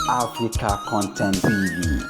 Africa Content TV.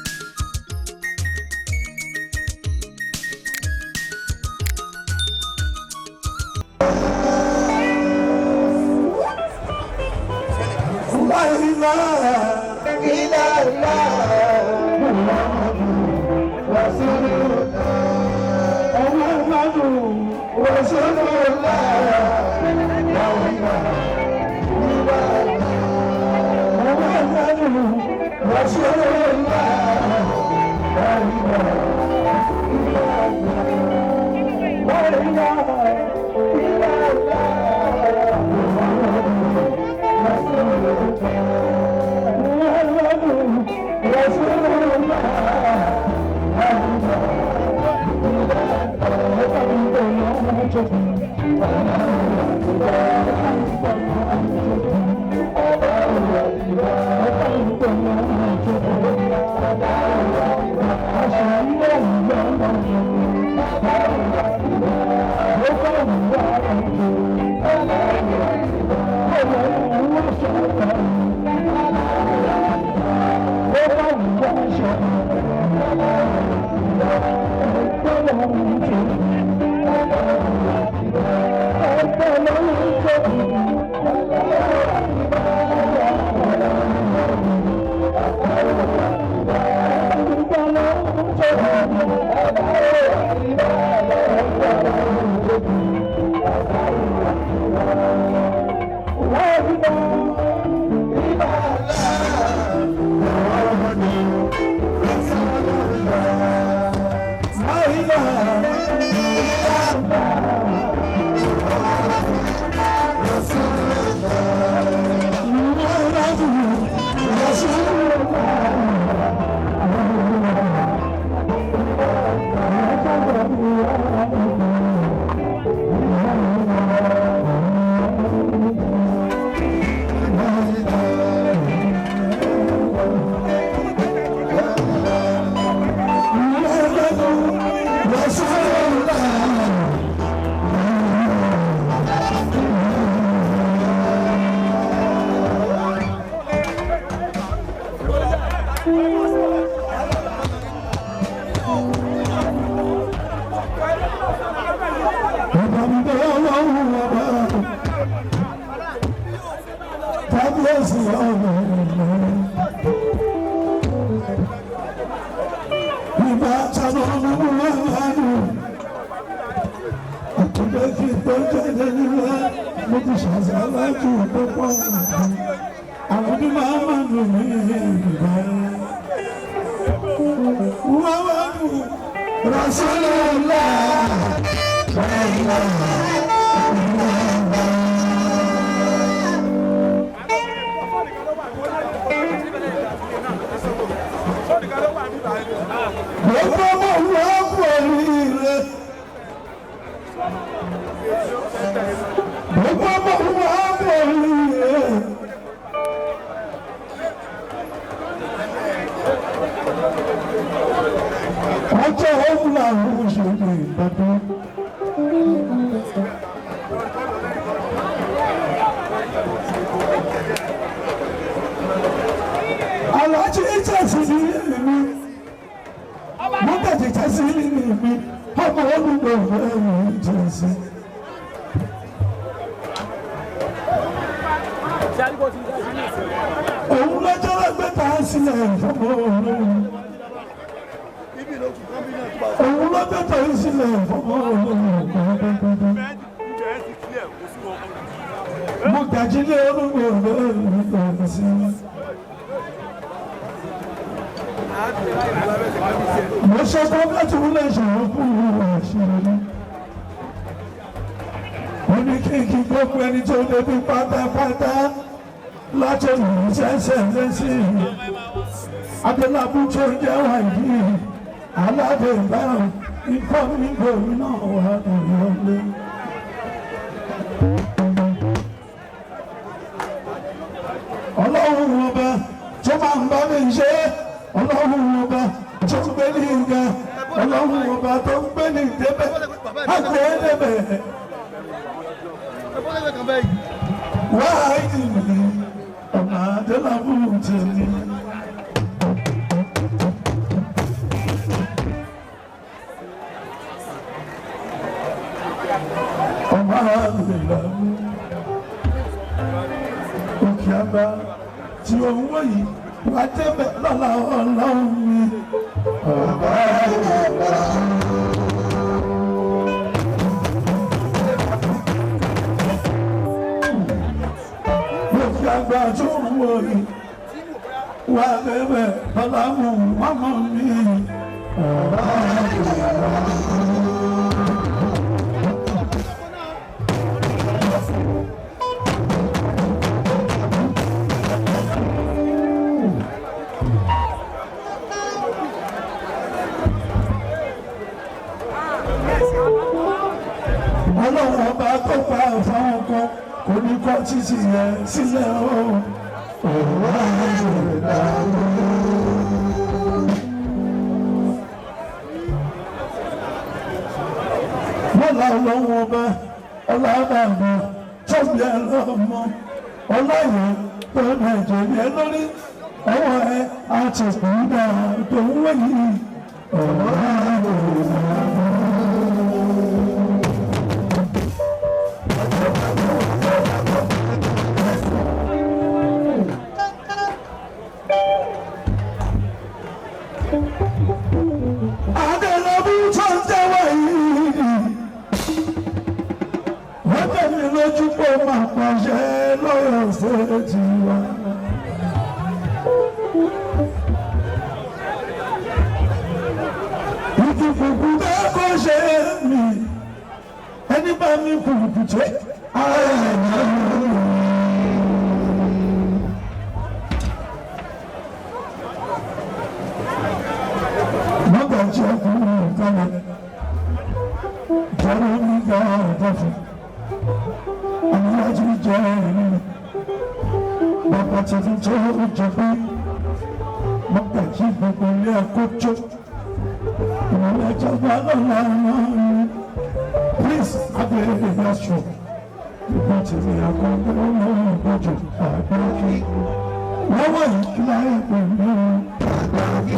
Adélábù tó ń jẹ́ wáyé aládé ìbára ikọ́ nígbò náà wà lọ́lé. Ọlọ́run ọba tó máa ń bá mi ṣe, ọlọ́run ọba tó ń gbé ní ìga, ọlọ́run ọba tó ń gbé ní ìdébẹ̀, àgbẹ̀ débẹ̀. Wáyé mi, ọ̀nà Adélábù tèmi. àgbà tí òun wọ̀ yìí wà débẹ̀ lọ́la ọlọ́run mi. Ọba àgbà. Òkè àgbà tó ń wọ̀ yìí wà débẹ̀ lọ́la mú mọ́mọ́ mi. Ọba àgbà. Ọlọ́run ọba tó pa fáwọn kan kò ní kọ́ títì yẹn sílẹ̀ o. Òwò àìsàn. Lọ́la ọlọ́run ọba ọlọ́dàgbà tóbi ẹ lọ́mọ ọláyé tó nàìjíríà lórí ọwọ́ ẹ àti ìpínlẹ̀ tó ń wẹ̀yìn. Òwò àìsàn. Adélábù tó ń tẹ́wọ̀ yìí. Wọ́n tẹ̀lé lójú pé ó máa pàṣẹ lọ́yọ̀ ṣe ti wá. Ìdìbòkú bẹ́ẹ̀ kò ṣe mí. Ẹni bá mi kùkù jẹ́ ara ẹ̀ náà. Mọ́gàjí ọkùnrin kalẹ̀ jẹ́rọ nígbà ọ̀dọ́fún àníwájú jẹ́ ẹ̀rí bàbá tuntun tó jẹ pé mọ́gàjí gbogbo ilé akójó ìmọ̀lẹ́ ìjọba lọ́la náà please abẹ́rẹ́ ìgbàsọ ìgbà tèmi àkọ́kọ́ lọ́wọ́ ìgbàjọ àgbàkí lọ́wọ́ ìkíláyà pẹ̀lú àgbàkí.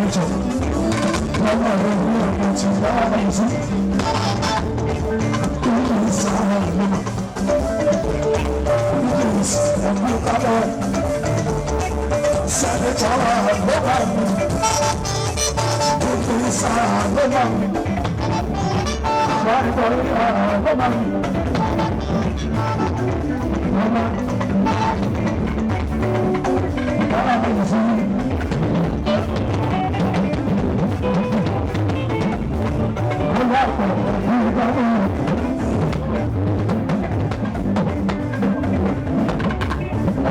Sẹ́nitọ̀ lọ́wọ́ rẹ̀ ní ọ̀pọ̀ tí bá yìí sí. Kí sáà lọ́mọ. Kí sẹ́nu kálẹ̀. Sẹ́nitọ̀ lọ́wọ́ mi. Kí sáà lọ́mọ mi. Sẹ́nitọ̀ lọ́wọ́ mi. Lọ́mọ. Bá yìí sí.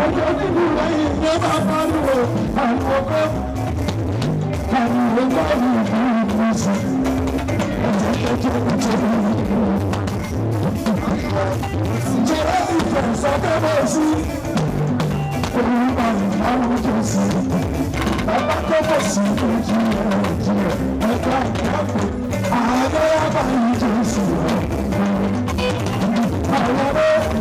Ọjọ́ nínú lẹ́yìn ní ọba pariwo pariwo kọ́ pariwo kọ́ ní ìlú ìlú ẹ̀jẹ̀ kẹjọ ìjọba ìlú. Ìjọba ìfẹ́ sọ́kẹ́bọ̀ sí olùwà ìyáwó sí bàbá kọ́bọ̀ sí ojú ẹ̀jẹ̀ ẹ̀ka ìyàpò ààrẹ àbáyé jésù àwọn ọmọ ìyá.